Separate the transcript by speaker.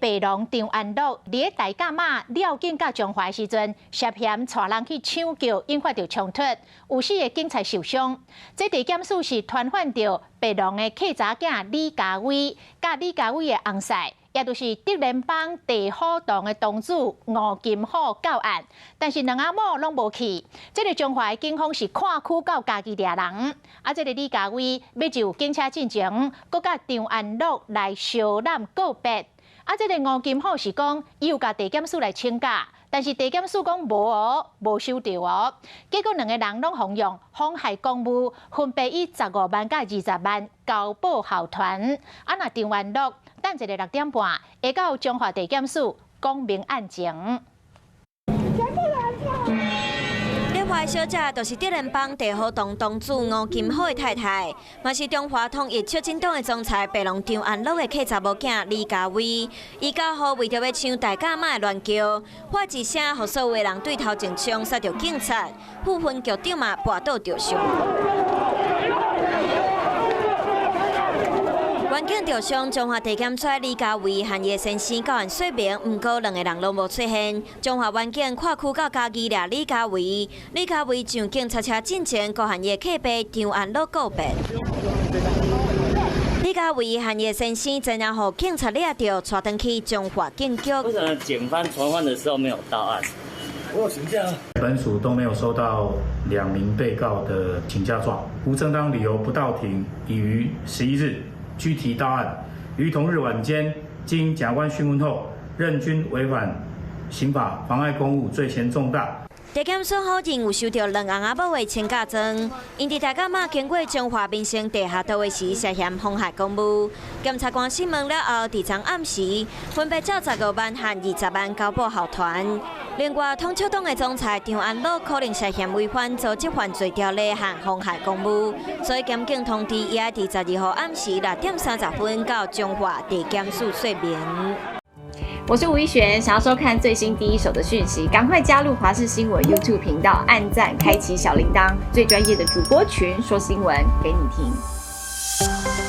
Speaker 1: 白龍張安樂佇咧大甲媽廖境佮彰化的時陣，涉嫌帶人去搶劫，引發著衝突，有四个警察受傷。這地檢署是傳喚著白龍的契查囝李家偉，佮李家偉的翁婿，也就是竹聯幫地虎堂的堂主吳金虎到案，但是兩翁某攏無去。這个彰化的警方是跨區到嘉義掠人，啊，這个李家偉欲就警車進前，閣佮張安樂來相攬告別。啊，這个吳金虎是講，伊有共地檢署來請假，但是地檢署講無哦，無收著哦。結果兩个人攏予用妨害公務，分別以15萬佮20萬交保候傳。啊，若張安樂等一下6點半會到彰化地檢署講明案情。
Speaker 2: 廖懷小姐就是竹聯幫地虎堂堂主吳金虎的太太，嘛是中華統一促進黨的總裁白龍張安樂的契查某囝李家偉。伊9號為著欲搶大甲媽的鸞轎，發一聲，予所有的人對頭前衝，殺著警察，副分局長嘛跋倒著傷。員警著傷，彰化地檢帶李家偉和伊的先生到案說明，毋過兩个人攏無出現。彰化員警跨區到嘉義掠李家偉，李家偉上警察車進前，閣和伊的契爸張安樂告別。李家偉和伊的先生真正予警察掠著，帶轉去彰化警局。
Speaker 3: 為什麼警方傳喚的時候沒有到案？
Speaker 4: 我有請假。
Speaker 5: 本署都沒有收到兩名被告的請假狀，無正當理由不到庭，已於11日拘提到案，於同日晚間經檢察官訊問後，認均違反刑法妨礙公務罪嫌重大。
Speaker 2: 地檢署否認有收著兩翁仔某的請假狀，𪜶佇大甲媽經過彰化民生地下道的時，涉嫌妨害公務。檢察官審問了後，佇昨暗時分別照15萬和20萬交保候傳。另外，統促黨的總裁張安樂可能涉嫌違反組織犯罪條例和妨害公務，所以檢警通知伊愛佇12號暗時6點30分到彰化地檢署說明。
Speaker 6: 我是吳一璇，想要收看最新第一手的訊息，趕快加入華視新聞 YouTube 頻道，按讚，開啟小鈴鐺，最專業的主播群說新聞給你聽。